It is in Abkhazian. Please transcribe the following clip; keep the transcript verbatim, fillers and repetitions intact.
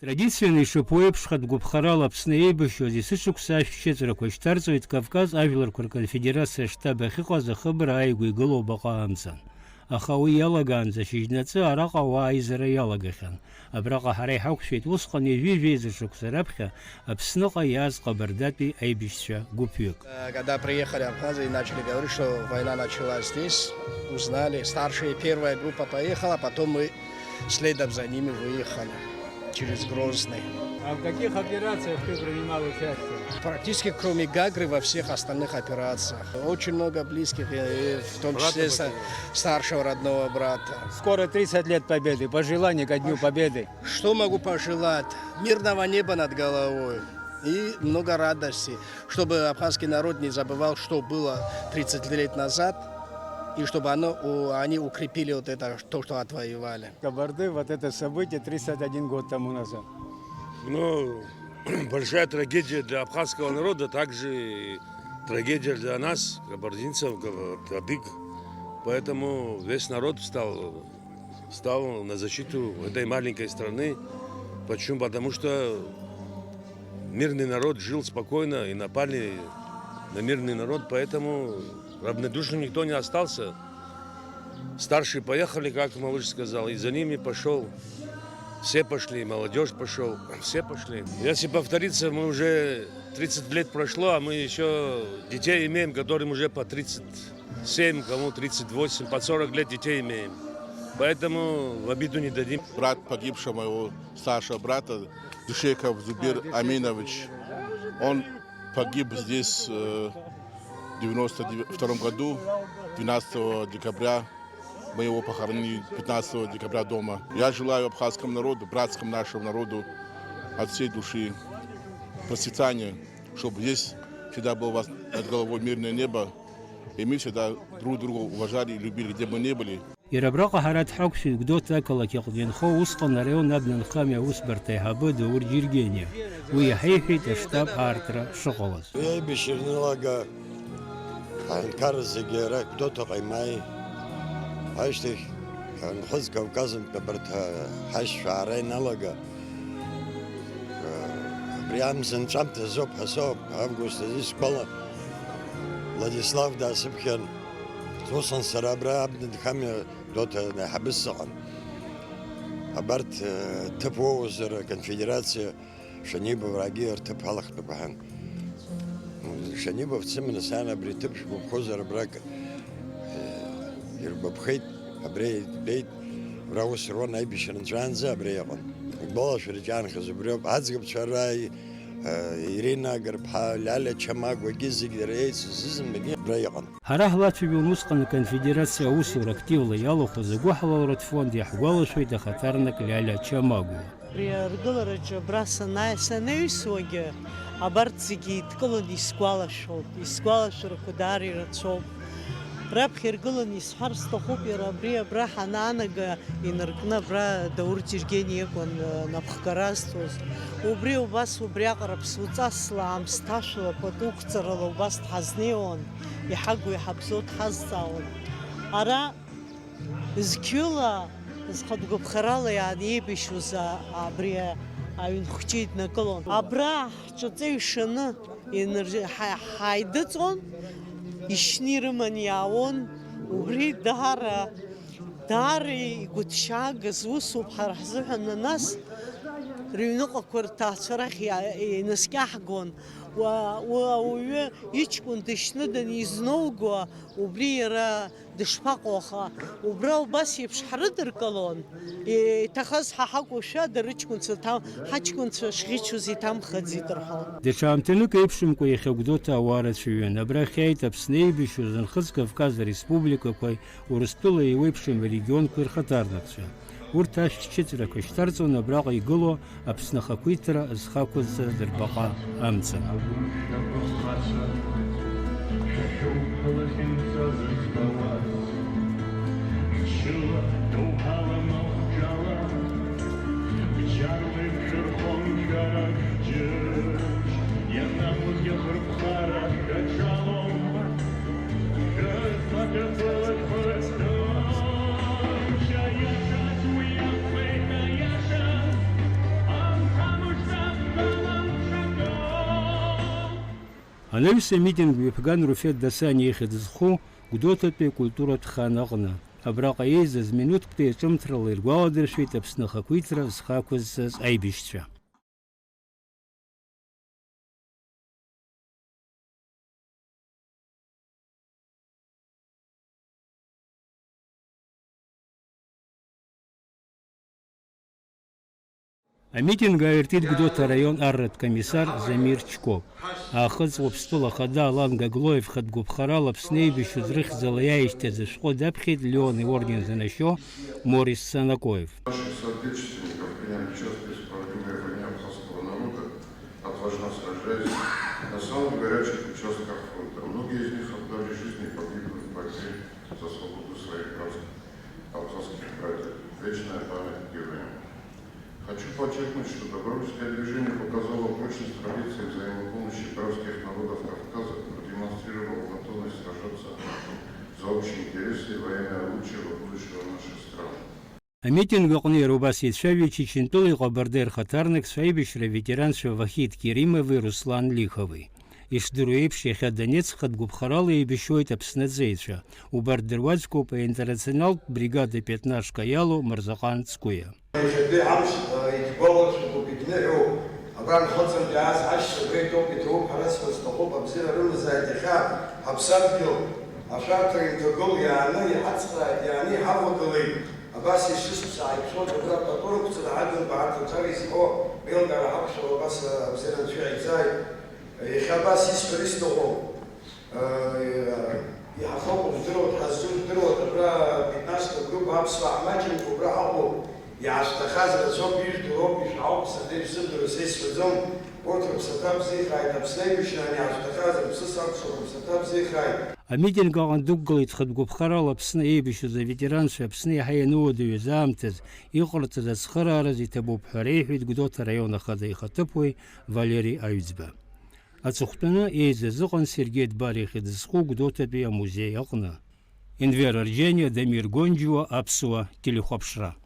Традицианы ишаԥу еиԥш, хатә гәаԥхарала Аԥсны еибашьуаз есышықәса ашәҭшьыҵәрақәа шьҭарҵоит Кавказ ажәларқәа рконфедерациа аштаб ахьыҟаз ахыбра ааигәа игылоу баҟа амца. Аха уи иалагаанӡа шьыжьнаҵы араҟа ауаа аизара иалагахьан. Абраҟа ҳара иҳақәшәеит усҟан ҩажәи жәеиза шықәса раԥхьа Аԥсныҟа иааз Ҟабардатәи аибашьцәа гәыԥҩык. Э, когда приехали абхазы и начали говорить, что война началась здесь, узнали, старшая первая группа поехала, потом мы следом за ними выехали через Грозный. А в каких операциях ты принимал участие? Практически кроме Гагры во всех остальных операциях. Очень много близких, э, в том числе со-, старшего родного брата. Скоро тридцать лет Победы. Пожелания ко Дню Победы. Что могу пожелать? Мирного неба над головой и много радости, чтобы абхазский народ не забывал, что было тридцать лет назад, и чтобы оно, у-, они укрепили вот это, то, что отвоевали. Кабарды, вот это событие тридцать один год тому назад. Ну, большая трагедия для абхазского народа, также и трагедия для нас, кабардинцев, кабар-, адыг. Поэтому весь народ встал, встал на защиту этой маленькой страны. Почему? Потому что мирный народ жил спокойно и напали на мирный народ, поэтому равнодушным никто не остался. Старшие поехали, как малыш сказал, и за ними пошёл. Все пошли, молодёжь пошёл, все пошли. Если повторится, мы уже тридцать лет прошло, а мы ещё детей имеем, которым уже по тридцать семь, кому тридцать восемь, по сорок лет детей имеем. Поэтому в обиду не дадим. Брат погибшего моего старшего брата, Дышеков Зубир Аминович, он погиб здесь, э, в девяносто втором году, двенадцатого декабря. Мы его похоронили пятнадцатого декабря дома. Я желаю абхазскому народу, братскому нашему народу от всей души процветания, чтобы здесь всегда было у вас над головой мирное небо, и мы всегда друг друга уважали и любили, где бы мы ни были. Иара абраҟа ҳара дҳақәшәеит Гәдоуҭа ақалақь аҟны инхо, усҟан араион абнанхамҩа аусбарҭа аиҳабы Даур Џьергениа. Уи иаҳаиҳәеит аштаб аартра шыҟалаз. Уи аибашьра аналага, аҳәынҭқарра зегьы ара Гәдоуҭаҟа имааи. Ашьҭахь, ҳанхыҵ Кавказынтә абарҭ ҳашьцәа аара иналага, абри амза анҵәамҭазоуп ҳәа соуп, август азы исгәала, Владислав даасыԥхьан. Усҟан сара абра абнанхамҩа Гәдоуҭа аиҳабыс сыҟан. Абарҭ, э, ҭыԥ уоуазар, аконфедерациа Шанибов рагьы рҭыԥ алахтәуп ҳәан. Шанибов дсыманы сан абри ҭыԥ шәгәаԥхозар абрак, э, иргәаԥхеит, абра итәеит, абра ус руан аибашьра нҵәаанӡа абра иҟан. Игәалашәара иҿаанхаз убриоуп. Аӡӷабцәа ара, э, Ирина Агарԥҳа, Лиалиа Чамагәагьы зегь дара еицыз зынӡагьы абра иҟан. Ҳара ҳлацәажәон усҟан аконфедерациа аусура активла иалахәыз агәыҳалалратә фонд, иаҳгәалашәоит ахаҭарнак Лиалиа Чамагәа. Абри аргылараҿы абра санааи-, санаҩсуагьы абарҭ зегьы еидкыланы исгәалашәоит, исгәалашәарақәа даара ирацәоуп. Раԥхьа иргыланы исҳәар сҭахуп, иара абри абра ҳанаанага инаркны абра Даур Џьергени иакәын, э, напхгара азҭоз. Убри убас убриаҟара ԥсуҵасла, аамсҭашәала, пату ықәҵарала убас дҳазнеиуан, иҳагу иҳабзоу дҳазҵаауан. Ара зқьыла, зхатә гәаԥхарала иаанеибашьуаз а-, абри аҩынхәҷы иднакылон. Абра ҳҿаҵа ишаны иныр-, ҳа-, ҳааидыҵуан, ишьны ирыман иаауон. Убри даара, даара игәыҭшьаагаз усуп ҳара ҳзыҳәан, нас рыҩныҟақәа рҭаацәа рахь иа-, инаскьаҳгон. Уа-, уа-, ауаҩы иҷкәын дышьны данизноуго, убри иара дышԥаҟоу, аха убра убас еиԥш ҳрыдыркылон, иҭахаз ҳа ҳакәушәа, дара рыҷкәынцәа ҭам-, ҳаҷкәынцәа шӷьычуз иҭамхаӡеит рҳәон. Даҽа аамҭанык еиԥшымкәа иахьа Гәдоуҭа ауаа рацәаҩын. Абрахь иааит Аԥсны еибашьуаз Нхыҵ Кавказ ареспубликақәеи Урыстәыла еиуеиԥшым арегионқәеи рхаҭарнакцәа. Урҭ ашәҭшьыҵәрақәа шьҭарҵон абраҟа игылоу Аԥсны ахақәиҭра зхы ақәызҵаз рбаҟа амца. Анаҩс амитинг ҩаԥган Руфет Дасаниа ихьӡ зху Гәдоуҭатәи акультуратә хан аҟны. Абраҟа еизаз минуҭктәи аҿымҭрала иргәаладыршәеит Аԥсны ахақәиҭра зхы ақәызҵаз аибашьцәа. Амитинг ааиртит Гәдоуҭа араион арратә комиссар Замир Чкоп. Аахыҵ Уаԥстәыла Ахада Алан Гаглоев хатә гәаԥхарала Аԥсны еибашьҩыз рыхьӡала иааишьҭыз ашәҟәы даԥхьеит Леон иорден занашьо Морис Санакоев. Наших соотечественников, принявших участие в справедливой войне абхазского народа, отважно сражаясь на самых горячих участках фронта. Многие из них отдали жизни, погибнув в борьбе за свободу своих братских абхазских братьев. Вечная память героям. Хочу подчеркнуть, что добровольческое движение показало прочность традиций взаимопомощи братских народов Кавказа, продемонстрировало готовность сражаться за общие интересы и во имя лучшего будущего наших стран. Амитинг аҟны иара убас еицәажәеит Чечентәылеи Ҟабардеи рхаҭарнакцәа, аибашьра аветеранцәа Вахид Керимови Руслан Лихови. Ишдыру еиԥш, иахьа Донецк хатә гәыԥхарала еибашьуеит Аԥсны аҵеицәа. Убарҭ дыруаӡәкуп аинтернационалтә бригада пятнашка иалоу Мырзаҟан Цкуиа. Иахьатәи ҳамш, э, егьгәаларшәатәуп, егьныҳәоуп. Абра нхыҵынтә иааз ҳашьцәа абра итәоуп, иҭабуп ҳәа расҳәар сҭахуп, абзиара рымазааит иахьа ҳаԥсадгьыл ашәарҭара инҭагыл иааны иҳацхрааит, иааны иҳавагылеит. Абас ишысԥсаа иԥшуеит, абра пату рықәҵара ҳагымкәа арҭ аҿар изҳәо реилкаара ҳақәшәала абас, э, абзиара анцәа иаҳзааит. Иахьа абас исҳәар исҭаху, э, иҳахоуп, ужәдыруа, ҳаззужәдыруа, абра пятнашка группа аԥсуаа ҳмаҷымкәа убра ҳаҟоуп, иаашәҭахаз рацәоуп, ижәдыруоуп, ишәаҳауп, саргьы ишсыздыруа са исҳәаӡом, урҭ рыԥсаҭа бзиахааит, Аԥсны аибашьраан иаашәҭахаз рыԥсы сакәшоуп, рыԥсаҭа бзиахааит. Амитинг аҟны дықәгылеит хатә гәыԥхарала Аԥсны еибашьыз аветеранцәа, Аԥсны иаҳа иануадаҩыз аамҭаз иҟарҵаз ацхыраараз иҭабуп ҳәа реиҳәеит Гәдоуҭа араион ахада ихаҭыԥуаҩ Валери Аҩӡба. Аҵыхәтәаны еизаз ыҟан Сергеи Дбар ихьӡ зху Гәдоуҭатәи амузеи аҟны. Енвер Арџьаниа, Дамир Гонџьуа, Аԥсуа телехәаԥшра.